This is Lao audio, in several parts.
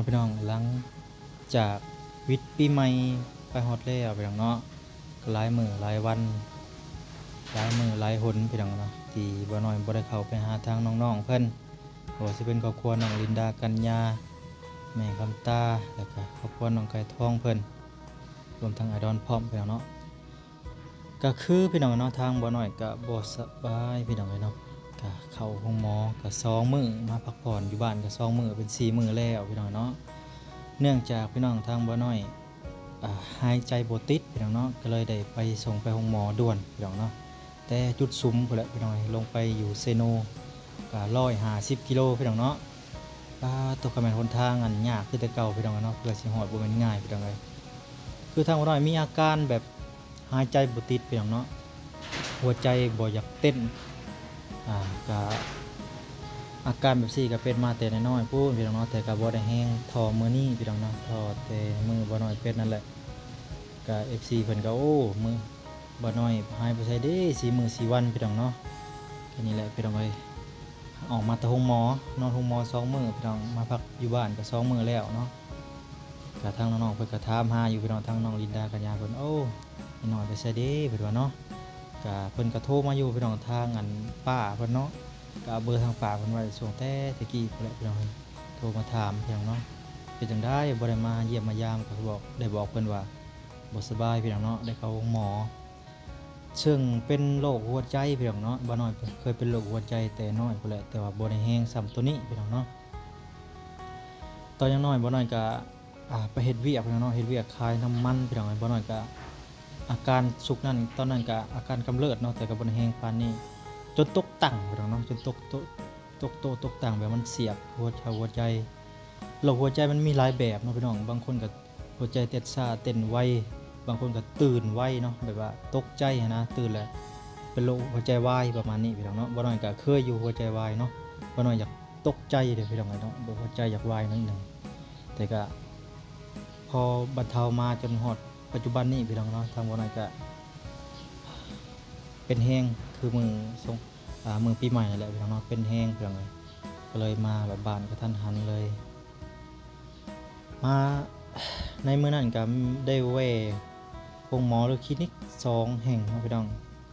ພີ່ນ້ອງ ຫຼັງຈາກວິດປີໃໝ່ໄປຮອດແລ້ວພີ່ນ້ອງເນາະ ກໍຫຼາຍມື້ຫຼາຍວັນ ຫຼາຍມື້ຫຼາຍຫົນພີ່ນ້ອງເນາະ ທີ່ບ່າວນ້ອຍບໍ່ໄດ້ເຂົ້າໄປຫາທາງນ້ອງໆເພິ່ນ ບໍ່ວ່າຊິເປັນຄອບຄົວນ້ອງລິນດາ ກັນຍາ ແມ່ຄຳຕາ ແລ້ວກໍຄອບຄົວນ້ອງໄກ່ທອງເພິ່ນ ລວມທັງອ້າຍດອນພ້ອມພີ່ນ້ອງເນາະ. ກໍຄືພີ່ນ້ອງເນາະ ທາງບ່າວນ້ອຍກໍບໍ່ສະບາຍພີ່ນ້ອງເອີຍເນາະ ກໍເຂົ້າໂຮງໝໍກໍສອງມື້ ມາພັກຜ່ອນຢູ່ບ້ານກໍສອງມື້ ເປັນສີ່ມື້ແລ້ວພີ່ນ້ອງເນາະ. ເນື່ອງຈາກພີ່ນ້ອງ ທາງບ່າວນ້ອຍ ອ່າ ຫາຍໃຈບໍ່ຕິດພີ່ນ້ອງເນາະ ກໍເລີຍໄດ້ໄປສົ່ງໄປໂຮງໝໍດ່ວນພີ່ນ້ອງເນາະ ແຕ່ຈຸດສຸມພຸ້ນແຫຼະພີ່ນ້ອງເອີຍ ລົງໄປຢູ່ເຊໂນ ກໍຮ້ອຍຫ້າສິບກິໂລພີ່ນ້ອງເນາະ. ປາດໂທ້ ກໍແມ່ນຫົນທາງອັນຍາກຄືແຕ່ເກົ່າພີ່ນ້ອງເນາະ ເພື່ອຊິຮອດບໍ່ແມ່ນງ່າຍພີ່ນ້ອງເອີຍ. ຄືທາງບ່າວນ້ອຍມີອາການແບບຫາຍໃຈບໍ່ຕິດພີ່ນ້ອງເນາະ ຫົວໃຈບໍ່ຢາກເຕັ້ນ ອ່າ ກະອາການແບບຊີ້ກະເປັນມາແຕ່ນ້ອຍໆພຸ້ນພີ່ນ້ອງເນາະ ແຕ່ກະບໍ່ໄດ້ແຮງທໍ່ມື້ນີ້ພີ່ນ້ອງເນາະ ທໍ່ແຕ່ມື້ບ່າວນ້ອຍເປັນນັ້ນແຫຼະ. ກະເອັຟຊີເພິ່ນກະ ໂອ້ ມື້ ບ່າວນ້ອຍຫາຍໄປໃສເດ້ ສີ່ມື້ສີ່ວັນພີ່ນ້ອງເນາະ. ກະນີ້ແຫຼະພີ່ນ້ອງເອີຍ ອອກມາແຕ່ໂຮງໝໍ ນອນໂຮງໝໍສອງມື້ພີ່ນ້ອງ ມາພັກຢູ່ບ້ານກະສອງມື້ແລ້ວເນາະ. ກະທາງນ້ອງໆເພິ່ນກະຖາມຫາຢູ່ພີ່ນ້ອງ ທາງນ້ອງລິນດາກັນຍາເພິ່ນ ໂອ້ ນ້ອຍໄປໃສເດ້ ເພິ່ນວ່າເນາະ. ກະເພິ່ນກະໂທມາຢູ່ພີ່ນ້ອງ ທາງອັນປ້າເພິ່ນເນາະ ກະເບີທາງປ້າເພິ່ນໄວ້ຊ່ວງແຕ່ແຕ່ກີ້ພຸ້ນແຫຼະພີ່ນ້ອງ ໂທມາຖາມພີ່ນ້ອງເນາະ ເປັນຈັ່ງໃດ ບໍ່ໄດ້ມາຢ້ຽມມາຢາມ ກະບອກ ໄດ້ບອກເພິ່ນວ່າບໍ່ສະບາຍພີ່ນ້ອງເນາະ ໄດ້ເຂົ້າໂຮງໝໍ ເຊິ່ງເປັນໂລກຫົວໃຈພີ່ນ້ອງເນາະ. ບ່າວນ້ອຍເຄີຍເປັນໂລກຫົວໃຈແຕ່ນ້ອຍພຸ້ນແຫຼະ ແຕ່ວ່າບໍ່ໄດ້ແຮງສ່ຳໂຕນີ້ພີ່ນ້ອງເນາະ. ຕອນຍັງນ້ອຍບ່າວນ້ອຍກະ ອ່າ ໄປເຮັດວຽກພີ່ນ້ອງເນາະ ເຮັດວຽກຂາຍນ້ຳມັນພີ່ນ້ອງເອີຍ. ບ່າວນ້ອຍກະອາການຊຸກນັ້ນ ຕອນນັ້ນກະອາການກຳເລີດເນາະ ແຕ່ກະບໍ່ໄດ້ແຮງປານນີ້ ຈົນຕົກຕັ່ງພີ່ນ້ອງເນາະ ຈົນຕົກ ຕົກ ຕົກໂຕະຕົກຕັ່ງ ແບບມັນສຽບຫົວ ຫົວໃຈ. ໂລກຫົວໃຈມັນມີຫຼາຍແບບເນາະພີ່ນ້ອງ ບາງຄົນກະ ຫົວໃຈເຕັ້ນຊ້າເຕັ້ນໄວ ບາງຄົນກະຕື່ນໄວເນາະ ແບບວ່າຕົກໃຈຫັ້ນນະ ຕື່ນແລ້ວເປັນໂລກຫົວໃຈວາຍປະມານນີ້ພີ່ນ້ອງເນາະ. ບ່າວນ້ອຍກະເຄີຍຢູ່ຫົວໃຈວາຍເນາະ ບ່າວນ້ອຍຢາກຕົກໃຈເດ້ພີ່ນ້ອງເອີຍເນາະ ແບບຫົວໃຈຢາກວາຍໜ້ອຍໜຶ່ງ ແຕ່ກະພໍບັນເທົາມາຈົນຮອດປັດຈຸບັນນີ້ພີ່ນ້ອງເນາະ ທາງບ່າວນ້ອຍກະເປັນແຮງຄືມື້ ອ່າ ມື້ປີໃໝ່ຫັ້ນແຫຼະພີ່ນ້ອງເນາະ ເປັນແຮງພີ່ນ້ອງເອີຍ ກະເລີຍມາແບບບ້ານກະທັນຫັນເລີຍ. ມາໃນມື້ນັ້ນກະໄດ້ແວ່ໂຮງໝໍ ຫຼື ຄລີນິກສອງແຫ່ງເນາະພີ່ນ້ອງ.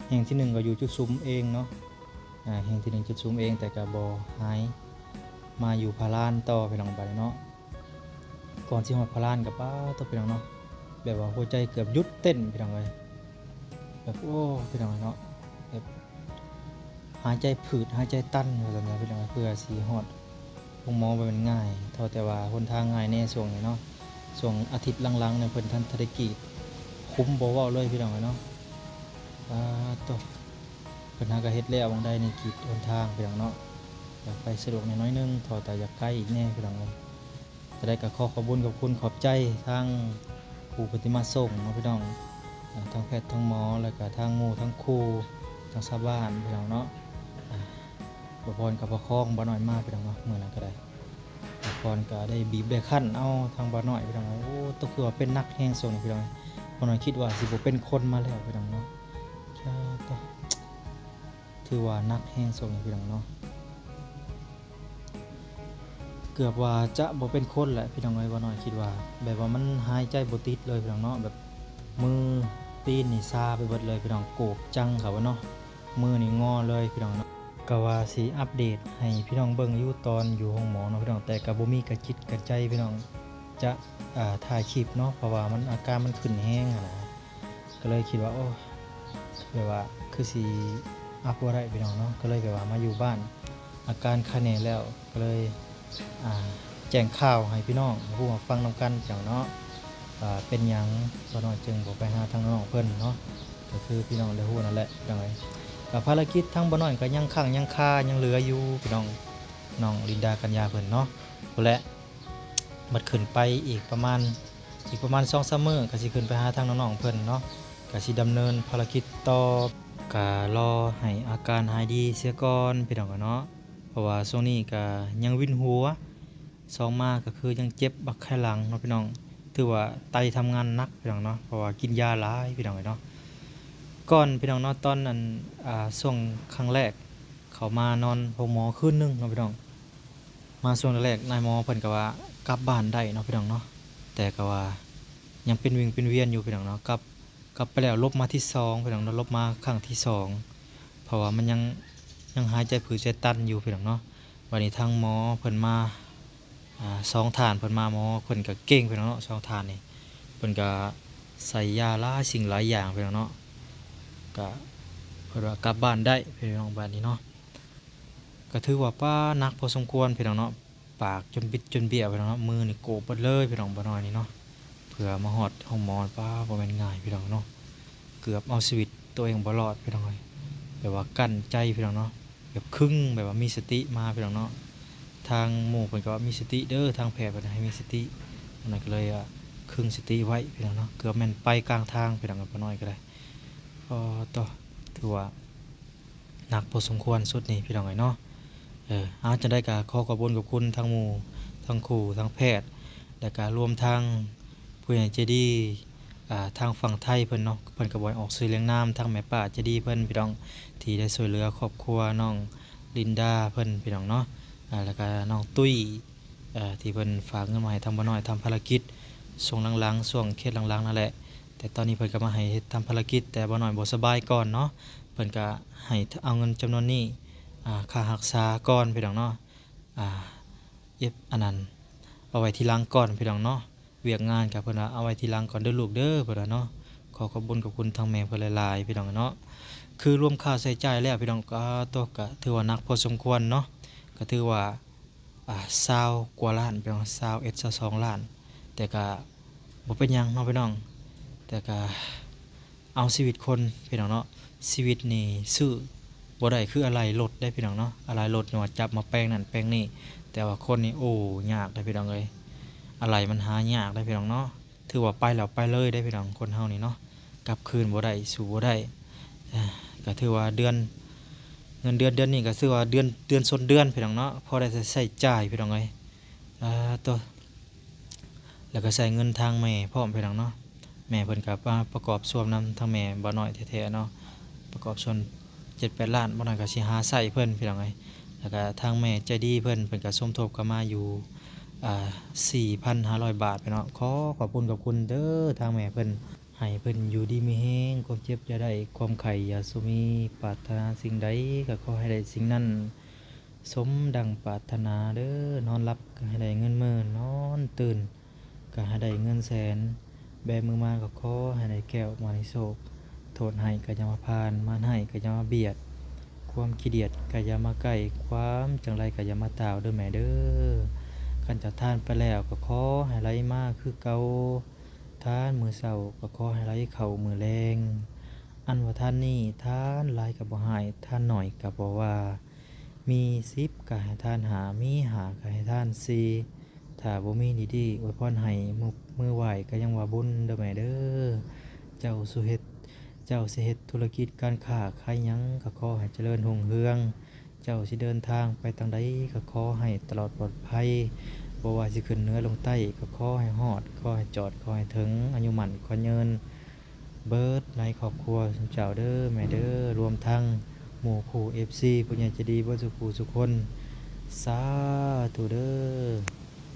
ແຫ່ງທີໜຶ່ງກະຢູ່ຈຸດສຸມເອງເນາະ ອາ ແຫ່ງທີໜຶ່ງຈຸດສຸມເອງ ແຕ່ກະບໍ່ຫາຍ ມາຢູ່ພະລານຕໍ່ພີ່ນ້ອງ ບາດນີ້ເນາະ. ກ່ອນຊິຮອດພະລານກະ ປາດໂທ້ພີ່ນ້ອງເນາະ ແບບວ່າຫົວໃຈເກືອບຢຸດເຕັ້ນພີ່ນ້ອງເອີຍ ແບບ ໂອ້ ພີ່ນ້ອງເນາະ ແບບ ຫາຍໃຈຜືດ ຫາຍໃຈຕັນວ່າຊັ້ນຊະພີ່ນ້ອງ ເພື່ອຊິຮອດໂຮງໝໍບໍ່ແມ່ນງ່າຍ ເທົ່າແຕ່ວ່າຫົນທາງງ່າຍແດ່ຊ່ວງນີ້ເນາະ. ຊ່ວງອາທິດຫຼັງໆນີ້ເພິ່ນທັນທະໄດ້ກຣີດ ຂຸມບໍ່ເວົ້າເລີຍພີ່ນ້ອງເອີຍເນາະ. ປາດໂທ້ ເພິ່ນຫາກະເຮັດແລ້ວ ໝ່ອງໃດນີ້ກຣີດຫົນທາງພີ່ນ້ອງເນາະ ຢາກໄປສະດວກແດ່ໜ້ອຍໜຶ່ງ ເທົ່າແຕ່ຢາກໄກອີກແດ່ພີ່ນ້ອງເອີຍ. ຈັ່ງໃດກະຂໍຂອບບຸນຂອບຄຸນຂອບໃຈທາງຜູ້ເພິ່ນທີ່ມາສົ່ງເນາະພີ່ນ້ອງ ອ່າ ທັງແພດທັງໝໍ ແລ້ວກະທາງໝູ່ທັງຄູ່ ທາງຊາວບ້ານພີ່ນ້ອງເນາະ. ອ່າ ບ່າວພອນກັບພໍ່ຄອງ ບ່າວນ້ອຍມາພີ່ນ້ອງເນາະ ມື້ນັ້ນກະໄດ້ ບ່າວພອນກະໄດ້ບີບໄດ້ຄັ້ນເອົາທາງບ່າວນ້ອຍພີ່ນ້ອງ. ໂອ້ ໂຕ ຄືວ່າເປັນໜັກແຮງຊ່ວງນີ້ພີ່ນ້ອງ ບ່າວນ້ອຍຄິດວ່າຊິບໍ່ເປັນຄົນມາແລ້ວພີ່ນ້ອງເນາະ. ໂຕ ຖືວ່າໜັກແຮງຊ່ວງນີ້ພີ່ນ້ອງເນາະ ເກືອບວ່າຈະບໍ່ເປັນຄົນແຫຼະພີ່ນ້ອງເອີຍ ບ່າວນ້ອຍຄິດວ່າ ແບບວ່າມັນຫາຍໃຈບໍ່ຕິດເລີຍພີ່ນ້ອງເນາະ ແບບມືຕີນນີ້ຊາໄປເບິດເລີຍພີ່ນ້ອງ ໂກບຈັງເຂົາເນາະ ມືນີ້ງໍເລີຍພີ່ນ້ອງເນາະ. ກະວ່າຊິອັບເດດໃຫ້ພີ່ນ້ອງເບິ່ງຢູ່ຕອນຢູ່ໂຮງໝໍເນາະພີ່ນ້ອງ ແຕ່ກະບໍ່ມີກະຈິດກະໃຈພີ່ນ້ອງ ຈະ ອ່າ ຖ່າຍຄລິບເນາະ ເພາະວ່າມັນ ອາການມັນຂຶ້ນແຮງຫັ້ນນະ. ກໍເລີຍຄິດວ່າ ໂອ້ ແບບວ່າຄືຊິອັບບໍ່ໄດ້ພີ່ນ້ອງເນາະ ກໍເລີຍແບບວ່າມາຢູ່ບ້ານ ອາການໄຄແນ່ແລ້ວ ກໍເລີຍ ອ່າ ແຈ້ງຂ່າວໃຫ້ພີ່ນ້ອງຮູ້ຮັບຟັງນຳກັນພີ່ນ້ອງເນາະ ວ່າເປັນຫຍັງບ່າວນ້ອຍຈຶ່ງບໍ່ໄປຫາທາງນ້ອງເພິ່ນເນາະ ກໍຄືພີ່ນ້ອງໄດ້ຮູ້ນັ້ນແຫຼະພີ່ນ້ອງເອີຍ. ກໍພາລະກິດທາງບ່າວນ້ອຍກໍຍັງຄ້າງຍັງຄາຍັງເຫຼືອຢູ່ພີ່ນ້ອງ ນ້ອງລິນດາ ກັນຍາເພິ່ນເນາະ ພຸ້ນແຫຼະ. ບັດຂຶ້ນໄປອີກປະມານ ອີກປະມານສອງສາມມື້ ກະຊິຂຶ້ນໄປຫາທາງນ້ອງໆເພິ່ນເນາະ ກະຊິດຳເນີນພາລະກິດຕໍ່ ກະລໍໃຫ້ອາການຫາຍດີເສຍກ່ອນພີ່ນ້ອງເນາະ ເພາະວ່າຊ່ວງນີ້ກະຍັງວິນຫົວ ສອງມາກະຄືຍັງເຈັບບັກໄຂ່ຫຼັງເນາະພີ່ນ້ອງ ຖືວ່າໄຕທຳງານໜັກພີ່ນ້ອງເນາະ ເພາະວ່າກິນຢາຫຼາຍພີ່ນ້ອງເນາະ. ກ່ອນພີ່ນ້ອງເນາະ ຕອນອັນ ອ່າ ຊ່ວງຄັ້ງແລກເຂົ້າມານອນໂຮງໝໍຄືນໜຶ່ງເນາະພີ່ນ້ອງ ມາຊ່ວງແລກໆ ນາຍໝໍເພິ່ນກໍວ່າກັບບ້ານໄດ້ເນາະ ພີ່ນ້ອງເນາະ, ແຕ່ກໍວ່າຍັງເປັນວິ່ງເປັນວຽນຢູ່ ພີ່ນ້ອງເນາະ. ກັບ ກັບໄປແລ້ວ ລົບມາທີສອງ ພີ່ນ້ອງເນາະ, ລົບມາຄັ້ງທີສອງ ເພາະວ່າມັນຍັງ ຍັງຫາຍໃຈຜືດໃຈຕັນຢູ່ ພີ່ນ້ອງເນາະ. ບັດນີ້ທາງໝໍເພິ່ນມາ ອ່າ ສອງທ່ານເພິ່ນມາ, ໝໍເພິ່ນກໍເກັ່ງ ພີ່ນ້ອງເນາະ, ສອງທ່ານນີ້ເພິ່ນກໍໃສ່ຢາຫຼາຍສິ່ງຫຼາຍຢ່າງ ພີ່ນ້ອງເນາະ, ກໍເພິ່ນວ່າກັບບ້ານໄດ້ ພີ່ນ້ອງ. ບັດນີ້ເນາະ ກໍຖືວ່າ ປ້າ ໜັກພໍສົມຄວນ ພີ່ນ້ອງເນາະ, ປາກຈົນບິດຈົນບ້ຽວ ພີ່ນ້ອງເນາະ, ມືນີ້ໂກບເບິດເລີຍ ພີ່ນ້ອງ. ບໍ່ນ້ອຍນີ້ເນາະ ເພື່ອມາຮອດໂຮງໝໍ ປ້າ ບໍ່ແມ່ນງ່າຍ ພີ່ນ້ອງເນາະ, ເກືອບເອົາຊີວິດຕົວເອງບໍ່ລອດ ພີ່ນ້ອງເອີຍ. ແບບວ່າກັ້ນໃຈ ພີ່ນ້ອງເນາະ, ແບບຄຶງ ແບບວ່າມີສະຕິມາ ພີ່ນ້ອງເນາະ. ທາງໝູ່ເພິ່ນກໍວ່າມີສະຕິເດີ, ທາງແພດເພິ່ນໃຫ້ມີສະຕິ, ອັນນັ້ນກໍເລີຍ ອາ ຄຶງສະຕິໄວ້ ພີ່ນ້ອງເນາະ. ເກືອບແມ່ນໄປກາງທາງ ພີ່ນ້ອງເອີຍ, ປ້ານ້ອຍກໍໄດ້. ອໍ ໂຕ ຖືວ່າ ໜັກພໍສົມຄວນຊຸດນີ້ ພີ່ນ້ອງເອີຍເນາະ. ເອີ ເອົາ ຈັ່ງໃດກໍຂໍຂອບບຸນຂອບຄຸນທັງໝູ່ ທັງຄູ ທັງແພດ ແລ້ວກໍລວມທັງຜູ້ໃຫຍ່ໃຈດີ ອ່າ ທາງຝັ່ງໄທເພິ່ນເນາະ, ເພິ່ນກໍບໍ່ໃຫ້ອອກຊື່ລຽງນາມ, ທັງແມ່ປ້າໃຈດີເພິ່ນ ພີ່ນ້ອງ, ທີ່ໄດ້ຊ່ວຍເຫຼືອຄອບຄົວນ້ອງລິນດາເພິ່ນ ພີ່ນ້ອງເນາະ, ອ່າ ແລ້ວກໍນ້ອງຕຸ້ຍ ເອີ ທີ່ເພິ່ນຝາກເງິນມາໃຫ້ທາງບໍ່ນ້ອຍທຳພາລະກິດຊ່ວງຫຼັງໆ ຊ່ວງເຂດຫຼັງໆນັ້ນແຫຼະ. ແຕ່ຕອນນີ້ເພິ່ນກໍມາໃຫ້ເຮັດທຳພາລະກິດ, ແຕ່ບໍ່ນ້ອຍບໍ່ສະບາຍກ່ອນເນາະ, ເພິ່ນກໍໃຫ້ເອົາເງິນຈຳນວນນີ້ ອ່າ ຄ່າຮັກສາກ່ອນ ພີ່ນ້ອງເນາະ, ອ່າ ເກັບອັນນັ້ນເອົາໄວ້ທີຫຼັງກ່ອນ ພີ່ນ້ອງເນາະ. ວຽກງານກໍເພິ່ນວ່າ ເອົາໄວ້ທີຫຼັງກ່ອນເດີລູກເດີ ເພິ່ນວ່າເນາະ. ຂໍຂອບບຸນຂອບຄຸນທາງແມ່ເພິ່ນຫຼາຍໆ ພີ່ນ້ອງເນາະ. ຄືລວມຄ່າໃຊ້ຈ່າຍແລ້ວ ພີ່ນ້ອງ ກໍ ໂຕ ກໍຖືວ່າໜັກພໍສົມຄວນເນາະ, ກໍຖືວ່າ ອ່າ ຊາວກວ່າລ້ານ ພີ່ນ້ອງ, ຊາວເອັດ ຊາວສອງລ້ານ, ແຕ່ກະບໍ່ເປັນຫຍັງເນາະ ພີ່ນ້ອງ, ແຕ່ກະເອົາຊີວິດຄົນ ພີ່ນ້ອງເນາະ. ຊີວິດນີ້ຊື້ບໍ່ໄດ້ຄືອາໄຫຼ່ລົດເດ້ ພີ່ນ້ອງເນາະ, ອາໄຫຼ່ລົດນີ້ວ່າຈັບມາແປງນັ້ນແປງນີ້, ແຕ່ວ່າຄົນນີ້ ໂອ້ ຍາກເດ້ ພີ່ນ້ອງເອີຍ, ອາໄຫຼ່ມັນຫາຍາກເດ້ ພີ່ນ້ອງເນາະ. ຖືວ່າໄປແລ້ວໄປເລີຍເດ້ ພີ່ນ້ອງ, ຄົນເຮົານີ້ເນາະ ກັບຄືນບໍ່ໄດ້ ສູ້ບໍ່ໄດ້. ເອີ ກໍຖືວ່າເດືອນ ເງິນເດືອນເດືອນນີ້ກໍຖືວ່າເດືອນ ເດືອນຊົນເດືອນ ພີ່ນ້ອງເນາະ, ພໍໄດ້ໃຊ້ ໃຊ້ຈ່າຍ ພີ່ນ້ອງເອີຍ. ອ່າ ໂຕ ແລ້ວກໍໃຊ້ເງິນທາງແມ່ພ້ອມ ພີ່ນ້ອງເນາະ, ແມ່ເພິ່ນກໍມາປະກອບສ່ວນນຳທາງແມ່ບ່າວນ້ອຍແທ້ໆເນາະ, ປະກອບສ່ວນເຈັດແປດລ້ານ ບ່າວນ້ອຍກໍຊິຫາໃຊ້ເພິ່ນ ພີ່ນ້ອງເອີຍ. ແລ້ວກໍທາງແມ່ໃຈດີເພິ່ນ ເພິ່ນກໍສົມທົບເຂົ້າມາຢູ່ ອ່າ ສີ່ພັນຫ້າຮ້ອຍບາດ ພີ່ນ້ອງ. ຂໍຂອບຄຸນຂອບຄຸນເດີທາງແມ່ເພິ່ນ, ໃຫ້ເພິ່ນຢູ່ດີມີແຮງ, ຄວາມເຈັບຢ່າໄດ້ ຄວາມໄຂ້ຢ່າສູ່ມີ, ປາດຖະໜາສິ່ງໃດກໍຂໍໃຫ້ໄດ້ສິ່ງນັ້ນ ສົມດັ່ງປາດຖະໜາເດີ. ນອນຫຼັບກໍໃຫ້ໄດ້ເງິນໝື່ນ, ນອນຕື່ນກໍໃຫ້ໄດ້ເງິນແສນ, ແບມືມາກໍຂໍໃຫ້ໄດ້ແກ້ວມະນີໂຊກ. ໂທດຮ້າຍກໍຢ່າມາຜ່ານ, ມານຮ້າຍກໍຢ່າມາບຽດ, ຄວາມຂີ້ດຽດກໍຢ່າມາໃກ້, ຄວາມຈັງໄລກໍຢ່າມາຕ່າວເດີແມ່ເດີ. ຄັນເຈົ້າທານໄປແລ້ວກໍຂໍໃຫ້ໄຫຼມາຄືເກົ່າ, ທານມື້ເຊົ້າກໍຂໍໃຫ້ໄຫຼເຂົ້າມື້ແລງ. ອັນວ່າທານນີ້ ທານຫຼາຍກໍບໍ່ຮ້າຍ, ທານໜ້ອຍກໍບໍ່ວ່າ. ມີສິບກໍໃຫ້ທານຫ້າ, ມີຫ້າກໍໃຫ້ທານສີ່. ຖ້າບໍ່ມີດີໆ ອວຍພອນໃຫ້, ມື ມືໄຫວ້ກໍຍັງວ່າບຸນເດີແມ່ເດີ. ເຈົ້າສຸເຮັດ ເຈົ້າຊິເຮັດທຸລະກິດການຄ້າຂາຍຫຍັງ ກໍຂໍໃຫ້ຈະເລີນຮຸ່ງເຮືອງ. ເຈົ້າຊິເດີນທາງໄປທາງໃດ ກໍຂໍໃຫ້ຕະຫຼອດປອດໄພ. ບໍ່ວ່າຊິຂຶ້ນເໜືອລົງໃຕ້ ກໍຂໍໃຫ້ຮອດ, ຂໍໃຫ້ຈອດ, ຂໍໃຫ້ເຖິງ, ອາຍຸໝັ້ນຂວັນຍືນ ເບີດໃນຄອບຄົວຊຸມເຈົ້າເດີແມ່ເດີ, ລວມທັງໝູ່ຄູ່ເອັຟຊີ ຜູ້ໃຫຍ່ໃຈດີເບີດສູ່ຄູ່ສູ່ຄົນ. ສາທຸເດີ.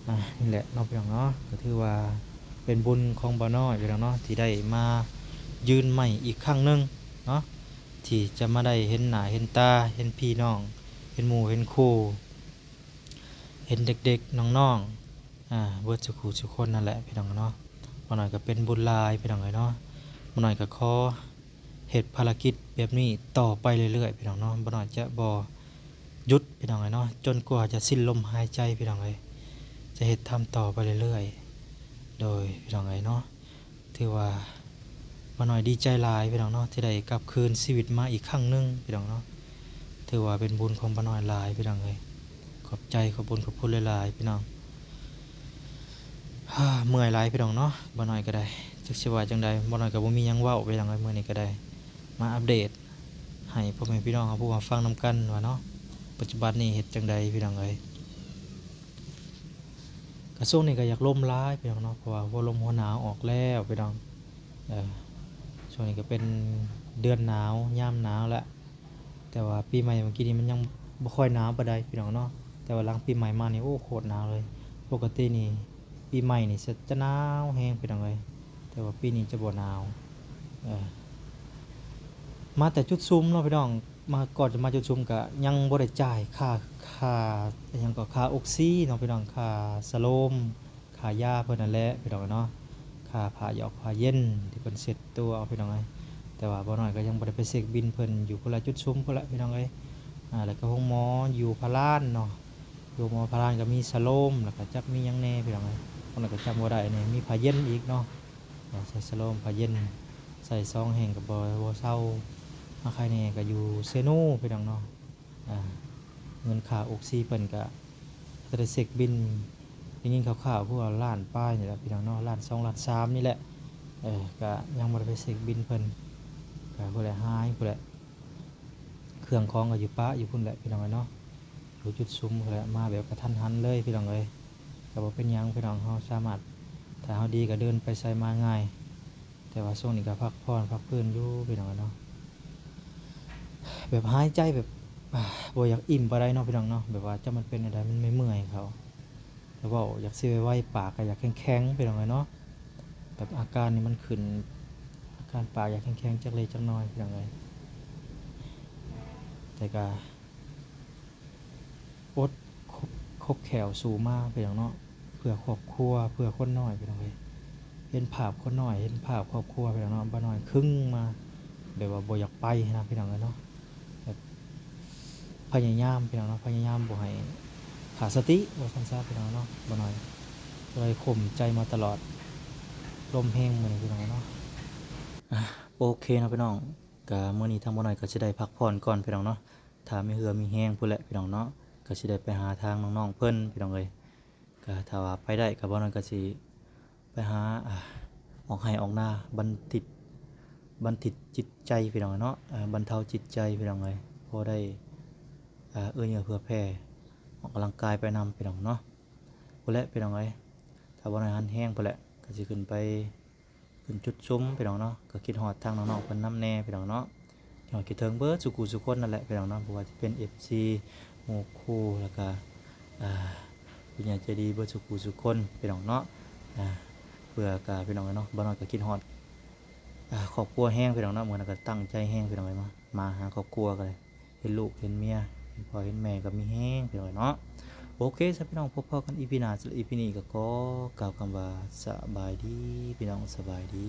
ອ່າ ນີ້ແຫຼະເນາະ ພີ່ນ້ອງເນາະ, ກໍຖືວ່າເປັນບຸນຂອງບ່າວນ້ອຍ ພີ່ນ້ອງເນາະ ທີ່ໄດ້ມາຢືນໃໝ່ອີກຄັ້ງໜຶ່ງເນາະ, ທີ່ຈະມາໄດ້ເຫັນໜ້າເຫັນຕາ, ເຫັນພີ່ນ້ອງ, ເຫັນໝູ່ເຫັນຄູ່, ເຫັນເດັກໆ ນ້ອງໆ ອ່າ ເບິດສູ່ຄູ່ສູ່ຄົນນັ້ນແຫຼະ ພີ່ນ້ອງເນາະ. ບ່າວນ້ອຍກໍເປັນບຸນຫຼາຍ ພີ່ນ້ອງເອີຍເນາະ. ບ່າວນ້ອຍກໍຂໍເຮັດພາລະກິດແບບນີ້ຕໍ່ໄປເລື້ອຍໆ ພີ່ນ້ອງເນາະ. ບ່າວນ້ອຍຈະບໍ່ຢຸດ ພີ່ນ້ອງເອີຍເນາະ, ຈົນກວ່າຈະສິ້ນລົມຫາຍໃຈ ພີ່ນ້ອງເອີຍ, ຈະເຮັດທຳຕໍ່ໄປເລື້ອຍໆ ໂດຍ ພີ່ນ້ອງເອີຍເນາະ. ຖືວ່າປ້ານ້ອຍດີໃຈຫຼາຍພີ່ນ້ອງເນາະ ທີ່ໄດ້ກັບຄືນຊີວິດມາອີກຄັ້ງໜຶ່ງພີ່ນ້ອງເນາະ. ຖືວ່າເປັນບຸນຂອງປ້ານ້ອຍຫຼາຍພີ່ນ້ອງເອີຍ. ຂອບໃຈຂອບບຸນຂອບຄຸນຫຼາຍໆພີ່ນ້ອງ. ເມື່ອຍຫຼາຍພີ່ນ້ອງເນາະ, ປ້ານ້ອຍກໍໄດ້ ຈັກຊິວ່າຈັ່ງໃດ. ປ້ານ້ອຍກໍບໍ່ມີຫຍັງເວົ້າພີ່ນ້ອງເອີຍ, ມື້ນີ້ກໍໄດ້ມາອັບເດດໃຫ້ພໍ່ແມ່ພີ່ນ້ອງເຮົາຮູ້ເຮົາຟັງນຳກັນວ່າເນາະ ປັດຈຸບັນນີ້ເຮັດຈັ່ງໃດພີ່ນ້ອງເອີຍ. ກະຊ່ວງນີ້ກະຢາກລົມຫຼາຍພີ່ນ້ອງເນາະ, ເພາະວ່າຫົວລົມຫົວໜາວອອກແລ້ວພີ່ນ້ອງ. ເອີ ຊ່ວງນີ້ກະເປັນເດືອນໜາວ ຍາມໜາວແຫຼະ, ແຕ່ວ່າປີໃໝ່ເມື່ອກີ້ນີ້ມັນຍັງບໍ່ຄ່ອຍໜາວປານໃດພີ່ນ້ອງເນາະ. ແຕ່ວ່າຫຼັງປີໃໝ່ມານີ້ ໂອ້ ໂຄດໜາວເລີຍ. ປົກກະຕິນີ້ປີໃໝ່ນີ້ຈະ ຈະໜາວແຮງພີ່ນ້ອງເອີຍ, ແຕ່ວ່າປີນີ້ຈະບໍ່ໜາວ. ເອີ ມາແຕ່ຈຸດຊຸມເນາະພີ່ນ້ອງ, ມາ ກ່ອນຈະມາຈຸດຊຸມກະຍັງບໍ່ໄດ້ຈ່າຍຄ່າ ຄ່າ ອີ່ຫຍັງກໍ ຄ່າອົກຊີເນາະພີ່ນ້ອງ, ຄ່າສະໂລມ ຄ່າຢາເພິ່ນນັ້ນແຫຼະພີ່ນ້ອງເອີຍເນາະ, ຄ່າຜ້າຢອກຜ້າເຢັນທີ່ເພິ່ນເຊັດຕົວເອົາພີ່ນ້ອງເອີຍ. ແຕ່ວ່າບໍ່ນ້ອຍກໍຍັງບໍ່ໄດ້ໄປເຊັກບິນເພິ່ນ ຢູ່ພຸ້ນລະ ຈຸດຊຸມພຸ້ນລະພີ່ນ້ອງເອີຍ. ອ່າ ແລ້ວກໍໂຮງໝໍຢູ່ພະລານເນາະ, ຢູ່ໂຮງໝໍພະລານກໍມີສະໂລມ ແລ້ວກໍຈັກມີຫຍັງແດ່ພີ່ນ້ອງເອີຍ, ຄົນກໍຈຳບໍ່ໄດ້ແດ່, ມີຜ້າເຢັນອີກເນາະ. ອ່າ ໃສ່ສະໂລມ ຜ້າເຢັນ ໃສ່ສອງແຫ່ງກໍບໍ່ ບໍ່ເຊົາ. ມາໄຄແນ່ກໍຢູ່ເຊໂນພີ່ນ້ອງເນາະ. ອ່າ ເງິນຄ່າອົກຊີເພິ່ນກະ ຈະໄດ້ເຊັກບິນ ໄດ້ຍິນຄ່າວໆ ຄືວ່າລ້ານປາຍນີ້ແຫຼະພີ່ນ້ອງເນາະ, ລ້ານສອງ ລ້ານສາມນີ້ແຫຼະ. ເອີ ກະຍັງບໍ່ໄດ້ໄປເຊັກບິນເພິ່ນ, ກະພຸ້ນແຫຼະ ຫາຍພຸ້ນແຫຼະ, ເຄື່ອງຂອງກໍຢູ່ປະຢູ່ພຸ້ນແຫຼະພີ່ນ້ອງເອີຍເນາະ, ຢູ່ຈຸດຊຸມພຸ້ນແຫຼະ. ມາແບບກະທັນຫັນເລີຍພີ່ນ້ອງເອີຍ, ກະບໍ່ເປັນຫຍັງພີ່ນ້ອງ, ເຮົາສາມາດ ຖ້າເຮົາດີກໍເດີນໄປໃສມາງ່າຍ. ແຕ່ວ່າຊ່ວງນີ້ກໍພັກຜ່ອນພັກຟື້ນຢູ່ພີ່ນ້ອງເນາະ, ແບບຫາຍໃຈແບບ ອ່າ ບໍ່ຢາກອີ່ມປານໃດເນາະພີ່ນ້ອງເນາະ, ແບບວ່າຈັກມັນເປັນແນວໃດ ມັນເມື່ອຍໆເຂົ້າ. ແຕ່ເວົ້າຢາກຊິໄວໆ ປາກກໍຢາກແຂງໆ ພີ່ນ້ອງເອີຍເນາະ, ແບບອາການນີ້ມັນຂຶ້ນ ອາການປາກຢາກແຂງໆ ຈັກເລັກຈັກນ້ອຍພີ່ນ້ອງເອີຍ. ແຕ່ກໍ ອົດ ຄົບ ຄົບແຂ້ວສູ້ມາພີ່ນ້ອງເນາະ, ເພື່ອຄອບຄົວ ເພື່ອຄົນນ້ອຍພີ່ນ້ອງເອີຍ. ເຫັນພາບຄົນນ້ອຍ ເຫັນພາບຄອບຄົວພີ່ນ້ອງເນາະ, ບໍ່ນ້ອຍຄຶງມາ ແບບວ່າບໍ່ຢາກໄປນະພີ່ນ້ອງເອີຍເນາະ, ແບບພະຍາຍາມພີ່ນ້ອງເນາະ, ພະຍາຍາມບໍ່ໃຫ້ຂາດສະຕິວ່າຊັ້ນຊະພີ່ນ້ອງເນາະ. ບໍ່ນ້ອຍກໍເລີຍຂົ່ມໃຈມາຕະຫຼອດ, ລົມແຮງມື້ນີ້ພີ່ນ້ອງເນາະ. ອ່າ ໂອເຄເນາະພີ່ນ້ອງ, ກະມື້ນີ້ທາງບໍ່ນ້ອຍກໍຊິໄດ້ພັກຜ່ອນກ່ອນພີ່ນ້ອງເນາະ. ຖ້າມີເຫື່ອມີແຮງພຸ້ນແຫຼະພີ່ນ້ອງເນາະ, ກໍຊິໄດ້ໄປຫາທາງນ້ອງໆເພິ່ນພີ່ນ້ອງເອີຍ. ກໍຖ້າວ່າໄປໄດ້ກໍບໍ່ນ້ອຍກໍຊິໄປຫາ ອ່າ ອອກໄຮ່ອອກນາ ບັນທິດ ບັນທິດຈິດໃຈພີ່ນ້ອງເນາະ, ເອີ ບັນເທົາຈິດໃຈພີ່ນ້ອງເອີຍ, ພໍໄດ້ ອ່າ ເອື້ອເຍື່ອເຜື່ອແຜ່ ອອກກຳລັງກາຍໄປນຳພີ່ນ້ອງເນາະ. ພຸ້ນແຫຼະພີ່ນ້ອງເອີຍ, ຖ້າບໍ່ນ້ອຍຫັນແຮງພຸ້ນແຫຼະ ກໍຊິຂຶ້ນໄປ ຂຶ້ນຈຸດຊຸມພີ່ນ້ອງເນາະ, ກໍຄິດຮອດທາງນ້ອງໆເພິ່ນນຳແດ່ພີ່ນ້ອງເນາະ. ຄິດຮອດຄິດເຖິງເບິດສູ່ຄູ່ສູ່ຄົນນັ້ນແຫຼະພີ່ນ້ອງເນາະ, ບໍ່ວ່າຈະເປັນເອັຟຊີ ໝູ່ຄູ່ ແລ້ວກະ ອ່າ ຜູ້ໃຫຍ່ໃຈດີເບິດສູ່ຄູ່ສູ່ຄົນພີ່ນ້ອງເນາະ. ອ່າ ເພື່ອກະພີ່ນ້ອງເນາະ, ບໍ່ນ້ອຍກໍຄິດຮອດ ອ່າ ຄອບຄົວແຮງພີ່ນ້ອງເນາະ, ມື້ນັ້ນກໍຕັ້ງໃຈແຮງພີ່ນ້ອງເອີຍ, ມາ ມາຫາຄອບຄົວກໍໄດ້. ເຫັນລູກເຫັນເມຍ ເຫັນພໍ່ເຫັນແມ່ກໍມີແຮງພີ່ນ້ອງເນາະ. ໂອເຄຊະພີ່ນ້ອງ, ພົບພໍ້ກັນອີພີໜ້າ, ສຳລັບອີພີນີ້ກໍຂໍກ່າວຄຳວ່າສະບາຍດີພີ່ນ້ອງ, ສະບາຍດີ.